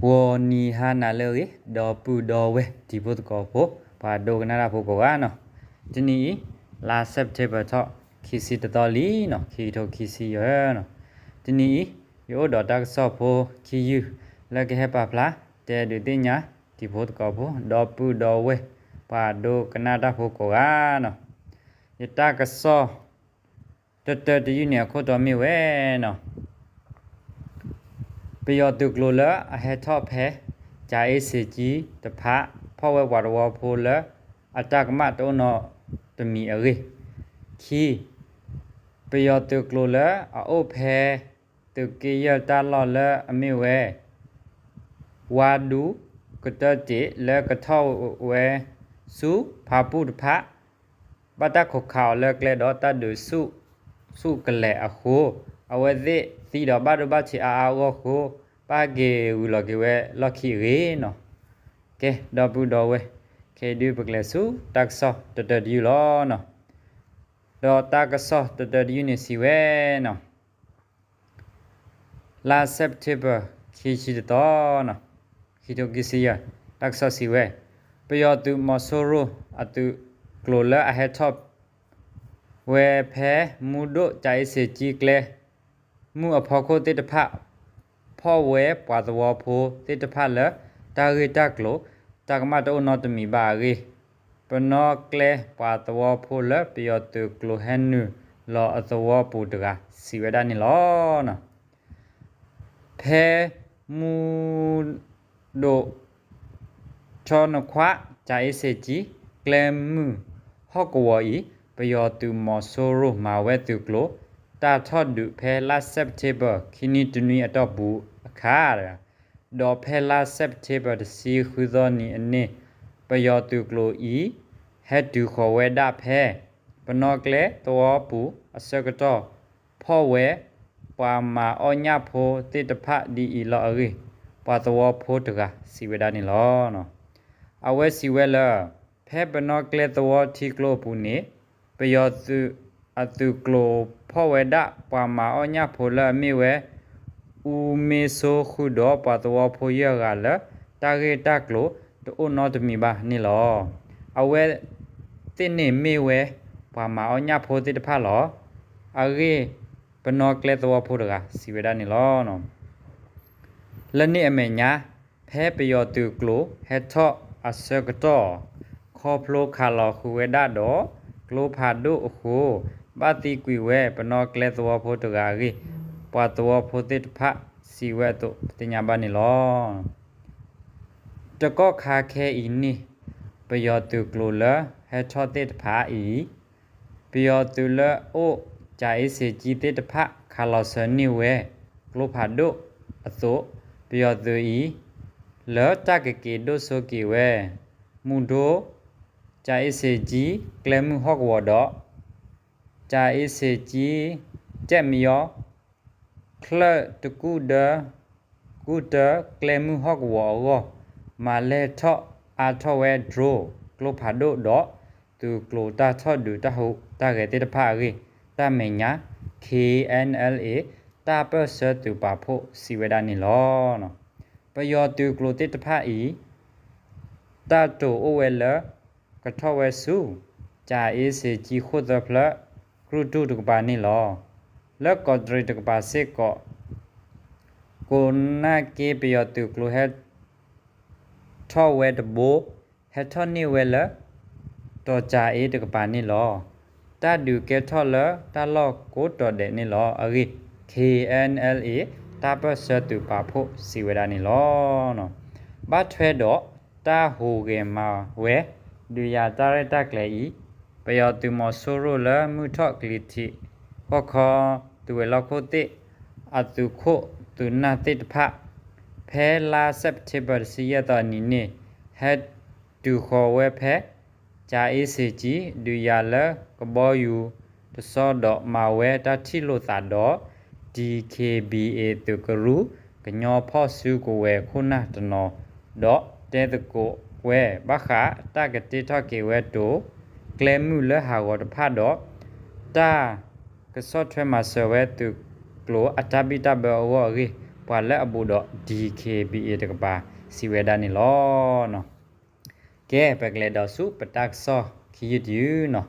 ဂီၤနံၤဟါနၤလၢအဂ့ၤ ဒီပုၢ်ဒီဝဲၢ်တံၤဖိသကိးဖိ ပှၤဒိကနၣ်တၢ်ဖိကိးဂၤနီၤ, တနံၤအံၤ လါ September ထီၣ် ခံဆံတသီလံနီၤ, ခံကထိခံဆံယဲၢ်နီၤ, တနံၤအံၤ ယအိၣ်ဒီးတၢ်ကစီၣ်ဖိခံယုၢ် လၢကဟဲပာ်ဖျါ တဲဒုးသ့ၣ်ညါ တံၤဖိသကိးဖိ ဒီပုၢ်ဒီဝဲၢ် ပှၤဒိကနၣ်တၢ်ဖိကိးဂၤနီၤ, ယတၢ်ကစီၣ် တတၢတယုၢ်န့ၣ်အခိၣ်တီမ့ၢ်ဝဲနီၤ, ပယီၤသုးကျိၤလၢအဟဲထီၣ်ဖဲ ကၠၤအ့စ့ၤကၠံတဖၣ် ဖီၣ်ဝဲပှၤသဝီဖိလၢ အတၢ်ကမၣ်တအိၣ်နီတမံၤအဂ့ၢ်, ခံ ပယီၤသုးကျိၤလၢအအိၣ်ဖဲ သုးက့ယဲၢ်တၢ်လီၢ်လၢအမ့ၢ်ဝဲ ဝါဒူ ကတၢၢ်တံး လၢကထီၣ်ဝဲဆူ ဖးပူၣ်တဖၣ် ဘၣ်တၢ်ခိးခးအီၤလၢကျဲဒီးတၢ်ဒုးဆူၣ်ဆူၣ်ကလဲာ်အဃိ, အဝဲသ့ၣ်သံဒီးဘၣ်ဒိဘၣ်ထံးအါအါအဂီၢ်အဃိ, ဘၣ်က့ၤဂုာ်လီၤက့ၤဝဲလီၢ်ခံအဂ့ၢ်နီၤ, ကဲ ဒီပုၢ်ဒီဝဲၢ် ခဲအံၤဒုးပကျဲၤဆူတၢ်ကစီၣ်တတၢတယုၢ်လီၤနီၤ, ဒီးတၢ်ကစီၣ်တတၢတယုၢ်န့ၣ်စံးဝဲနီၤ လါ September ခံဆံတသီနီၤ, ခံထိခံဆံယဲၢ်, တၢ်ကစီၣ်စံးဝဲ, ပယီၤသုးမီၤစိရိၤအသုးကျိၤလၢအဟဲထီၣ်ဝဲဖဲ မူဒိၣ် ကၠၤအ့စ့ၤကၠံကျဲမုၢ်အဖီခိၣ်သ့ၣ်တဖၣ် ဖီၣ်ဝဲပှၤသဝီဖိသ့ၣ်တဖၣ်လၢ တၢ်ဂ့ၢ်တၢ်ကျိၤ တၢ်ကမၣ်တအိၣ်နီတမံၤဘၣ်အဂ့ၢ်, ပနီၣ်ကျဲပှၤသဝီဖိလၢပယီၤသုးကျိၤဟဲနုာ်လီၤအသဝီပူၤတဂၤ စံးဝဲဒၣ်န့ၣ်လီၤ. ဖဲမူဒိၣ် ထီနခွး ကၠၤအ့စ့ၤကၠံ ကျဲမုၢ်ဟီၣ်ကဝီၤအံၤ ပယီၤသုးမီၤစိရိၤမၤဝဲသုးကျိၤ တၢ်ထီၣ်ဒုးဖဲလါ September ခံနွံတနွံအတီၢ်ပူၤအခါ, ဒီးဖဲလါ September တဆံဃုသီနံၤအန့ၣ် ပယီၤသုးကျိၤအံၤ ဟဲတုၤဃီၤဝဲဒၣ်ဖဲ ပနီၣ်ကျဲသဝီပူၤအဆၢကတီၢ် ဖီၣ်ဝဲပှၤမၤအီၣ်ညၣ်ဖိသ့ၣ်တဖၣ်ဒ်အံၤလီၤအဂ့ၢ်, ပှၤသဝီဖိတဂၤစံးဝဲဒၣ်န့ၣ်လီၤ. အဝဲစံးဝဲလၢ ဖဲပနီၣ်ကျဲသဝီထံကျိအပူၤန့ၣ် ပယီၤသုးအသုးကျိၤဖီၣ်ဝဲဒၣ်ပှၤမၤအီၣ်ညၣ်ဖိလၢအမ့ၢ်ဝဲ အူမ့စိဃုာ်ဒီးပှၤသဝီဖိယဲၢ်ဂၤလၢ တၢ်ဂ့ၢ်တၢ်ကျိၤတအိၣ်နီတမံၤဘၣ်န့ၣ်လီၤ. အဝဲသ့ၣ်န့ၣ်မ့ၢ်ဝဲပှၤမၤအီၣ်ညၣ်ဖိသ့ၣ်တဖၣ်လီၤ. အဂ့ၢ် ပနီၣ်ကျဲသဝီဖိတဂၤစံးဝဲဒၣ်န့ၣ်လီၤ. လၢန့ၣ်အမဲာ်ညါ ဖဲပယီၤသုးကျိၤဟဲထီၣ်အဆၢကတီၢ် ခီဖျိခးလီၤဃုာ်ဝဲဒၣ်ဒီးကျိဖးဒိၣ်အဃိ ဘၣ်သံကွံာ်ဝဲပနီၣ်ကျဲသဝီဖိတဂၤအဂ့ၢ် ပှၤသဝီဖိသ့ၣ်တဖၣ်စံးဝဲအသိးပသ့ၣ်ညါဘၣ်န့ၣ်လီၤ. တကီၢ်ခါခဲအံၤန့ၣ် ပယီၤသုးကျိၤလၢဟဲထီၣ်သ့ၣ်တဖၣ်အံၤ ပယီၤသုးလၢအိၣ်ကၠၤအ့စ့ၤကၠံသ့ၣ်တဖၣ်ခးလီၤဆၢန့ၢ်ဝဲကျိဖးဒိၣ်အသိး ပယီၤသုးအံၤ လၢတၢ်ကက့ၤဒိၣ်စိက့ၤဝဲ မူဒိၣ် ကၠၤအ့စ့ၤကၠံ ကျဲမုၢ်ဟီၣ်ကဝီၤဒီး ကၠၤအ့စ့ၤကၠံ ကၠဲၣ်မယီ ချၢၣ်တကူၣ်ဒၢ ကူၣ်တၢကျဲမုၢ်ဟီၣ်ကဝီၤအဂီၢ် မၤလဲၢ်ထီၣ်အါထီၣ်ဝဲ drone ကျိဖးဒိၣ်ဒီး သုးကျိၤတၢ်ထီၣ်ဒုးတၢ်ဟူးတၢ်ဂဲၤသ့ၣ်တဖၣ်အဂ့ၢ် တၢ်မဲာ်ညါ K N L A တၢ်ပၢၢ်ဆၢသုးပာ်ဖှိၣ်စံးဝဲဒၣ်န့ၣ်လီၤ. ပယီၤသုးကျိၤသ့ၣ်တဖၣ်အံၤ တၢ်တိၤအိၣ်ဝဲလၢ ကထီၣ်ဝဲဆူ ကၠၤအ့စ့ၤကၠံဃိၣ်သၢဖျၢၣ် ကြုၢ်တူၢ်တကပၤန့ၣ်လီၤ. လၢကီးတရံးတကပၤစ့ၢ်ကီး ကိးနၢ်က့ပယီၤသုးကျိၤဟဲ ထီၣ်ဝဲတဘိ ဟဲထီၣ်န့ၢ်ဝဲလၢ တီၤကၠၤအ့တကပၤန့ၣ်လီၤ. တၢ်ဒုးကဲထီၣ်လၢတၢ်လီၢ်ကိးတီၤဒဲးန့ၣ်လီၤအဂ့ၢ် K N L A တၢ်ပၢၢ်ဆၢသုးပာ်ဖှိၣ်စံးဝဲဒၣ်န့ၣ်လီၤ. ဘၣ်ထွဲဒီးတၢ်ဟူးဂဲၤမၤဝဲ ဒုးယၤတၢ်ရဲၣ်တၢ်ကျဲၤအံၤ ပယီၤသုးမီၤစိရိၤလၢမုၢ်ထီၣ်ကလံၤထံး ဟီၣ်ခီ သုးဝဲၤလီၢ်ခိၣ်သ့ၣ် အသုးခိၣ်သုးနၢ်သ့ၣ်တဖၣ် ဖဲလါ September တဆံယဲၢ်သီအနံၤန့ၣ် ဟဲတုၤဃီၤဝဲဖဲ ကၠၤအ့စ့ၤကၠံ ဒုးယၤလၢကဘီယူၤတဆီဒီးမၤဝဲတၢ်ထံၣ်လိာ်သးဒီး D K B A သုးကရူၢ် ကညီဖီၣ်စုကဝဲၤခိၣ်နၢ်တနီၤ ဒီးတဲသကိးဝဲ ဘၣ်ဃးတၢ်ကတ့ထီၣ်က့ၤဝဲတိၤ ကျဲမုၢ်လၢဟးဂီၤတဖၣ်ဒီး တၢ်ကဆီၣ်ထွဲမၤစၢၤဝဲသုးကျိၤအတၢ်ဘံၣ်တၢ်ဘၢအဂီၢ်အဂ့ၢ် ပှၤလၢအဘူးဒီး DKBA တကပၤ စံးဝဲဒၣ်န့ၣ်လီၤ. ကဲ ပကလဲၤဒီးဆူပတၢ်ကစီၣ်ခံယုၢ်တယုၢ်နီၤ.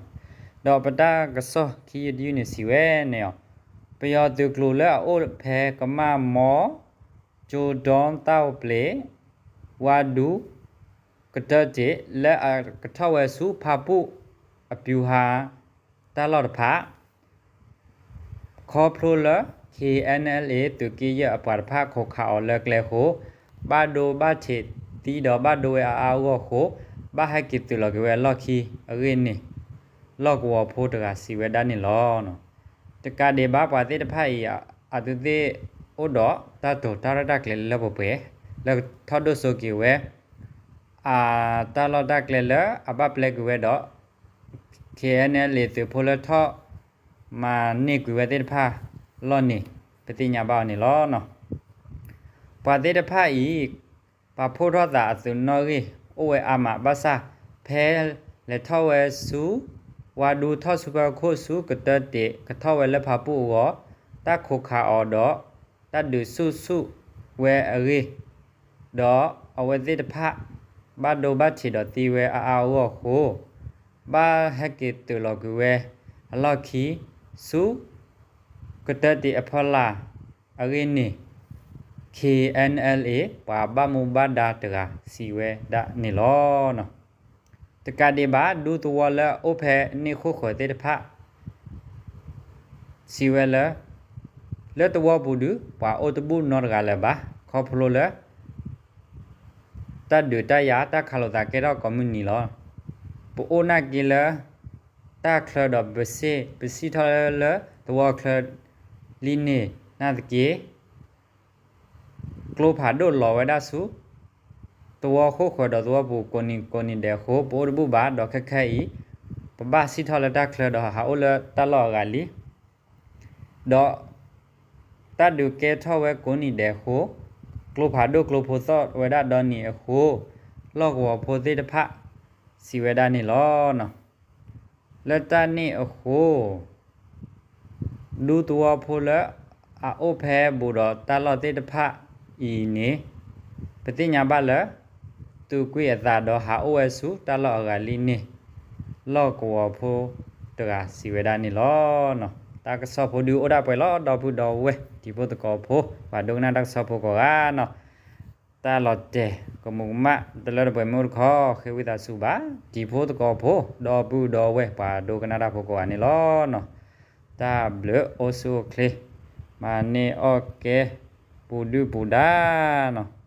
ဒီးပတၢ်ကစီၣ်ခံယုၢ်တယုၢ်န့ၣ်စံးဝဲန့ၣ်လီၤ. ပယီၤသုးကျိၤလၢအအိၣ်ဖဲကမၣ်မီ, ကၠိဒီသၣ်အိၣ်ပျ့ၤ, ဝါဒူ, ကတၢတံး လၢအကထီၣ်ဝဲဆူဖၣ်ပူၣ်အပူၤဟါ တၢ်လီၢ်တဖၣ် ခီဖျိလၢ KNLA သုးက့ယဲၢ်အပှၤတဖၣ်ခိးခးအီၤလၢကျဲအဃိ, ဘၣ်ဒိဘၣ်ထံးသံဒီးဘၣ်ဒိဝဲအါအါအဂီၢ်အဃိ, ဘၣ်ဟဲက့ၤသုးလီၤက့ၤဝဲအလီၢ်ခံအဂ့ၢ်န့ၣ်, လီၢ်ကဝီၤဖိတဂၤစံးဝဲဒၣ်န့ၣ်လီၤ. တကးဒံးဘၣ် ပှၤသ့ၣ်တဖၣ်အံၤ အသုသ့ၣ်အိၣ်ဒီးတၢ်တိာ်တၢ်ရဲၣ်တၢ်ကျဲၤလၢပှဲၤပှဲၤ လၢကထီၣ်ဒိၣ်စိက့ၤဝဲ အတၢ်လီၢ်တၢ်ကျဲလၢအဘၣ်ပျဲကွံာ်ဝဲဒီး KNLA သုးဖိလၢထီၣ်မၤန့ၢ်ကွံာ်ဝဲသ့ၣ်တဖၣ်အလီၢ်န့ၣ် ပသ့ၣ်ညါဘၣ်အီၤန့ၣ်လီၤ. ပှၤသ့ၣ်တဖၣ်အံၤ ပာ်ဖှိၣ်ထီၣ်သးအသုးနီၣ်ဂံၢ်အိၣ်ဝဲအါမး ဘၣ်ဆၣ်ဖဲလဲၤထီၣ်ဝဲဆူ ဝါဒူထီၣ်ဆူဖၣ်ပူၣ်ခိၣ်ဆူကတၢတံးကထီၣ်ဝဲလၢဖၣ်ပူၣ်အဂီၢ်, တၢ်ခိးခးအီၤဒီး တၢ်ဒုးဆူၣ်ဆူၣ်ဝဲအဂ့ၢ် ဒီးအဝဲသ့ၣ်တဖၣ် ဘၣ်ဒိဘၣ်ထံးဒီးသံဝဲအါအါအဂီၢ်အဃိ, ဘၣ်ဟဲက့ၤသုးလီၤကွံာ်ဝဲအလီၢ်ခံ ဆူကတၢတံးအဖီလာ်အဂ့ၢ်န့ၣ် KNLA ပှၤဘၣ်မူဘၣ်ဒါတဂၤစံးဝဲဒၣ်န့ၣ်လီၤ. တကးဒံးဘၣ် ဒူသဝီလၢအအိၣ်ဖဲန့ၣ်ဃိၣ်ဃၢၤသ့ၣ်တဖၣ် စံးဝဲလၢ လၢသဝီပူၤဒုး ပှၤအိၣ်တဘူၣ်နီတဂၤလၢၤဘၣ် ခီဖျိလၢ တၢ်ဒုးတၢ်ယၤ တၢ်ခးလိာ်သးကဲထီၣ်ကိးမုၢ်နံၤလီၤ. ပအိၣ်နာ်က့လၢ တၢ်ချၢဒီးပစံၣ်ထီၣ်လၢသဝီချၢလံန့ၣ် နာ်သက့ ကျိဖးဒိၣ်လီၤဝဲဒၣ်ဆူ သဝီဃိၣ်ဃၢၤဒီးသဝီပူၤကိးနံၤကိးနံၤဒဲးအဃိ ပအိၣ်တဘူၣ်ဘၣ် ဒီးခဲခဲအံၤ ပဘၣ်စံၣ်ထီၣ်လၢတၢ်ချၢဒီးဟးအိၣ်လၢတၢ်လီၢ်အဂၤလံ ဒီးတၢ်ဒုးကဲထီၣ်ဝဲကိးနံၤဒဲးအဃိ, ကျိဖးဒိၣ်ကျိဖိသီၣ်ဝဲဒၣ်ဒီနံၤအဃိ, လီၢ်ကဝီၤဖိသ့ၣ်တဖၣ် စံးဝဲဒၣ်န့ၣ်လီၤ. လၢတၢ်န့ၣ်အဃိ ဒူသဝီဖိလၢအအိၣ်ဖဲဘူးဒီးတၢ်လီၢ်သ့ၣ်တဖၣ်အံၤန့ၣ် ပသ့ၣ်ညါဘၣ်လၢ သုးကွံာ်အသးဒီးဟးအိၣ်ဝဲဆူတၢ်လီၢ်အဂၤလံန့ၣ် လီၢ်ကဝီၤဖိတဂၤစံးဝဲဒၣ်န့ၣ်လီၤ. တၢ်ကစီၣ်ဖိဒုးအိၣ်ဒၣ်ပှဲၤလီၤ ဒီပုၢ်ဒီဝဲၢ်တံၤဖိသကိးဖိ ပှၤဒိကနၣ်တၢ်ကစီၣ်ဖိကိးဂၤနီၤ တၢ်လီၤတဲာ် ကမူးကမၣ်တလၢတပှဲၤမ့ၢ်အိၣ်တခီ ဃ့ဝံသးစူၤဘၣ် တံၤဖိသကိးဖိ ဒီပုၢ်ဒီဝဲၢ် ပှၤဒိကနၣ်တၢ်ဖိကိးဂၤန့ၣ်လီၤ. တၢ်ဘျုးအိၣ်ဆူၣ်အိၣ်ချ့ မၤန့ၢ်အီၣ်ကဲ ပူၤဒုၣ်ပူၤဒါနီၤ.